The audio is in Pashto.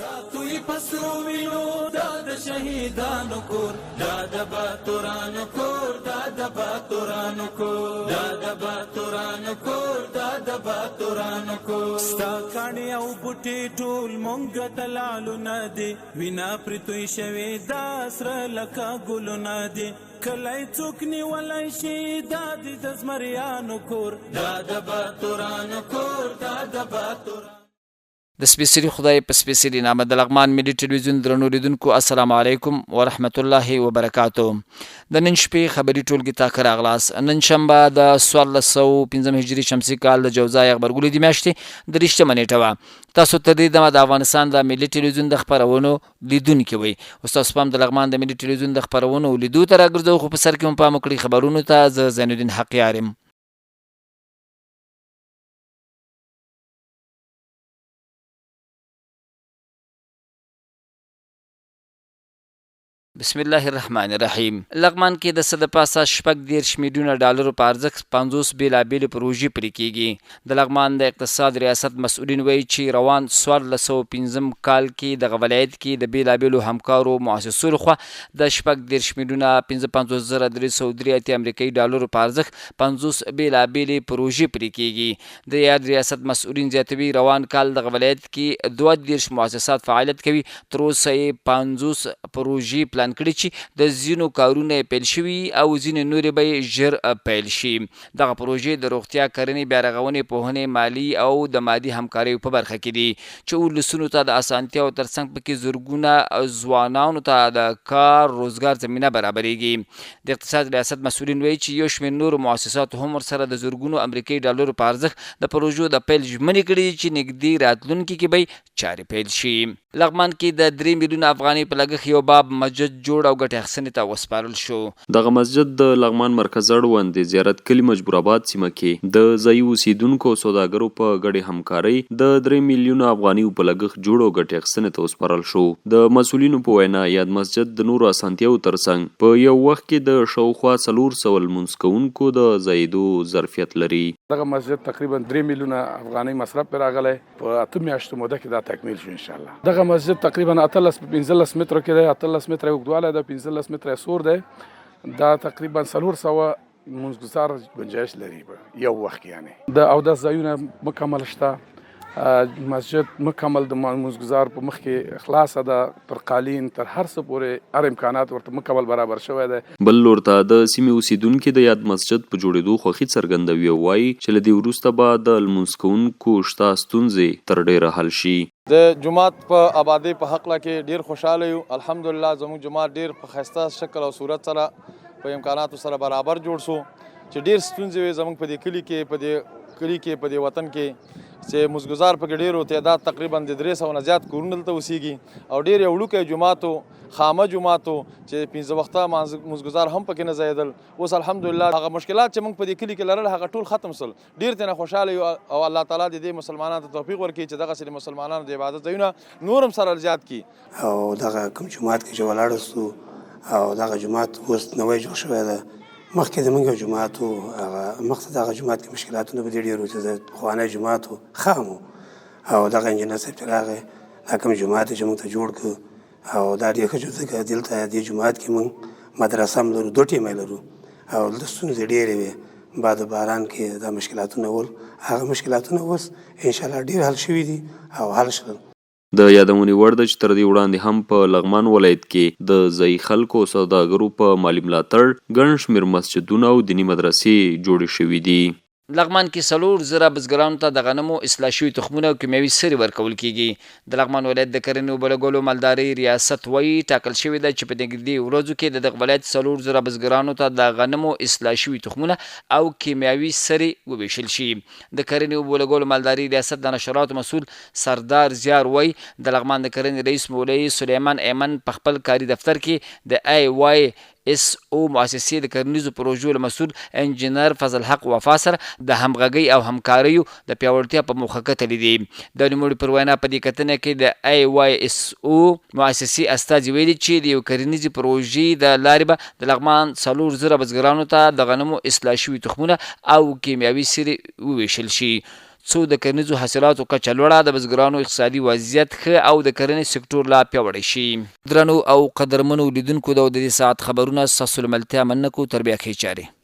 ساتو یې په سرو وینو دا د شهیدانو کور، دا د باتورانو کور، دا د باتورانو کور، دا د باتورانو کور، دا د باتورانو کور. ستا کاڼي او بوټي ټول مونږ ته لعلونه دي، وینا پرې توی شوې دا سره لکه ګلونه دي. کلی څوک نیولی شي دا دي د زمریانو کور، دا د باتورانو کور، دا د باتورانو. د سپېڅلي خدای په سپېڅلي نامه د لغمان ملي ټلویزیون درنو لیدونکو، السلام علیکم ورحمت الله وبرکاتو. د نن شپې خبري ټولګي ته ښه راغلاست. نن شنبه د 1405 هجري شمسي کال د جوزا یا غبرګولي د میاشتې 23مه نېټه وه. تاسو تر دې دمه د افغانستان د ملي ټلویزیون د خپرونو لیدونکي وئ. اوس تاسو پام د لغمان د ملي ټلویزیون د خپرونو لیدو ته راګرځوو، خو په سر کې مو پام وکړئ خبرونو ته. زه زین الدین حقیار یم. بسم الله الرحمن الرحیم. لغمان کې د څه د پاسه 36 میلیونه ډالرو په ارزښت 50 بېلابېلې پروژې پلي کېږي. د لغمان د اقتصاد ریاست مسؤلین وایي چې روان 1405 کال کې دغه ولایت کې د بېلابېلو همکارو مؤسسو لخوا د 36 میلیونه 55,383 امریکایي ډالرو په ارزښت 50 بېلابېلې پروژې پلي کېږي. د یاد ریاست مسؤلین زیاتوي، روان کال دغه ولایت کې 32 مؤسسات فعالیت کوي، تر اوسه یې 50 پروژې پلان کړي چې د ځینو کارونه یې پیل شوي او ځینې نورې به یې ژر پیل شي. دغه پروژې د روغتیا، کرنې، بیارغونې، پوهنې، مالي او د مادي همکاریو په برخه کې دي چې ولسونو ته د اسانتیاو ترڅنګ پکې زرګونه ځوانانو ته د کار روزګار زمینه برابرېږي. د اقتصاد ریاست مسؤلین وایي چې یو شمېر نورو مؤسساتو هم ورسره د زرګونو امریکایي ډالرو په ارزښت د پروژو د پیل ژمنې کړې دي چې نږدې راتلونکي کې به یې چارې پیل شي. لغمان کې د 3 میلیونه افغانۍ په لګښت یو باب مسجد جوړ او ګټې اخیستنې ته وسپارل شو. دغه مسجد د لغمان مرکز اړوند د زیارت کلي مجبور اباد سیمه کې د ځايي اوسېدونکو او سوداګرو په ګډې همکارۍ د 3 میلیونه افغانیو په لګښت جوړ او ګټې اخیستنې ته وسپارل شو. د مسؤلینو په وینا، یاد مسجد د نورو اسانتیاوو ترڅنګ په یو وخت کې د شاوخوا 400 لمونځ کوونکو د ځایېدو ظرفیت لري. دغه مسجد تقریبا 3 میلیونه افغانۍ مصرف پرې راغلی، په 8 میاشتو موده کې دا تکمیل شو انشاءالله. دغه مسجد تقریبا 18 په 15 مترو کې دی، 18 متره اوږدوالی دی، 15 متره سور دی. دا تقریبا 400 لمونځګزار گنجایش لري په یو وخت کې، یعنی د اودس ځایونه مکمل شته. مسجد مکمل د لمونځګزار په مخ کې خلاصه ده، تر قالین تر هر څه پورې هر امکانات ورته مکمل برابر شوی دی. بل لور ته د سیمې اوسېدونکي د یاد مسجد په جوړېدو خوښي څرګندوي او وايي چې له دې وروسته به د لمونځ کوونکو شته ستونزې تر ډېره حل شي. د جومات په ابادۍ په هکله کې ډېر خوشحاله یو، الحمدلله زموږ جومات ډېر په ښایسته شکل او صورت سره په امکاناتو سره برابر جوړ شو چې ډېر ستونزې وې زموږ په دې کلي کې، په دې کلي کې، په دې وطن کې چې مزګزار پکې ډېرو تعداد تقریبا د 300 نه زیات کورونه دلته اوسېږي او ډېر یو وړوکی جومات و، خامه جومات و چې 5 وخته مزګزار هم پکې نه ځایېدل. اوس الحمدلله هغه مشکلات چې موږ په دې کلي کې لرل هغه ټول ختم شول. ډېر ترېنه خوشحاله یو او الله تعالی دې دې مسلمانانو ته توفیق ورکړي چې دغسې د مسلمانانو د عبادت ځایونه نور هم سره زیات کړي. او دغه کوم جومات کې چې ولاړ شو او دغه جومات اوس نوی جوړ شوی دی، مخکې زمونږ یو جومات و، هغه مخته دغه جومات کې مشکلاتونه به دې ډېر وو چې پخوانی جومات و، خام و. او دغه انجینر صاحب چې راغی دا کوم جومات چې موږ ته جوړ کړ او دا ډېر ښه جوړ، ځکه دلته دې جومات کې موږ مدرسه هم لرو، 2 ټیمه لرو او دلته ستونزې ډېرې وې. باد باران کې دا مشکلاتونه ول، هغه مشکلاتونه اوس انشاءالله ډېر حل شوي دي او حل شول. د یادونې وړ ده چې تر دې وړاندې هم په لغمان ولایت کې د ځايي خلکو او سوداګرو په مالي ملاتړ ګڼ شمېر مسجدونه او دیني مدرسې جوړې شوې دي. لغمان کې 4000 بزګرانو ته د غنمو اصلاح شوي تخمونه او کیمیاوي سرې ورکول کېږي. د لغمان ولایت د کرنې، اوبولګولو، مالدارۍ ریاست وايي، ټاکل شوې ده چې په نږدې ورځو کې د دغه ولایت 4000 بزګرانو ته د غنمو اصلاح شوي تخمونه او کیمیاوي سرې ووېشل شي. د کرنې، اوبولګولو، مالدارۍ ریاست د نشراتو مسؤل سردار زیار وايي، د لغمان د کرنې رئیس مولوي سلیمان ایمن په خپل کاري دفتر کې د ای وای اس او مؤسسې د کرنیزو پروژو له مسؤل انجینر فضل حق وفا سره د همغږۍ او همکاریو د پیاوړتیا په موخه کتلي دي. د نوموړي پر وینا، په دې کتنه کې د ای وای اس او مؤسسې استازي ویلي چې د یوې کرنیزې پروژې د لارې به د لغمان 4000 بزګرانو ته د غنمو اصلاح شوي تخمونه او کیمیاوي سرې ووېشل شي. څو د کرنیزو حاصلاتو کچه لوړه، د بزګرانو اقتصادي وضعیت ښه او د کرنې سکټور لا پیاوړی شي. درنو او قدرمنو لیدونکو دا و د دې ساعت خبرونه، ستاسو له ملتیا مننه کوو، تر بیا ښې چارې.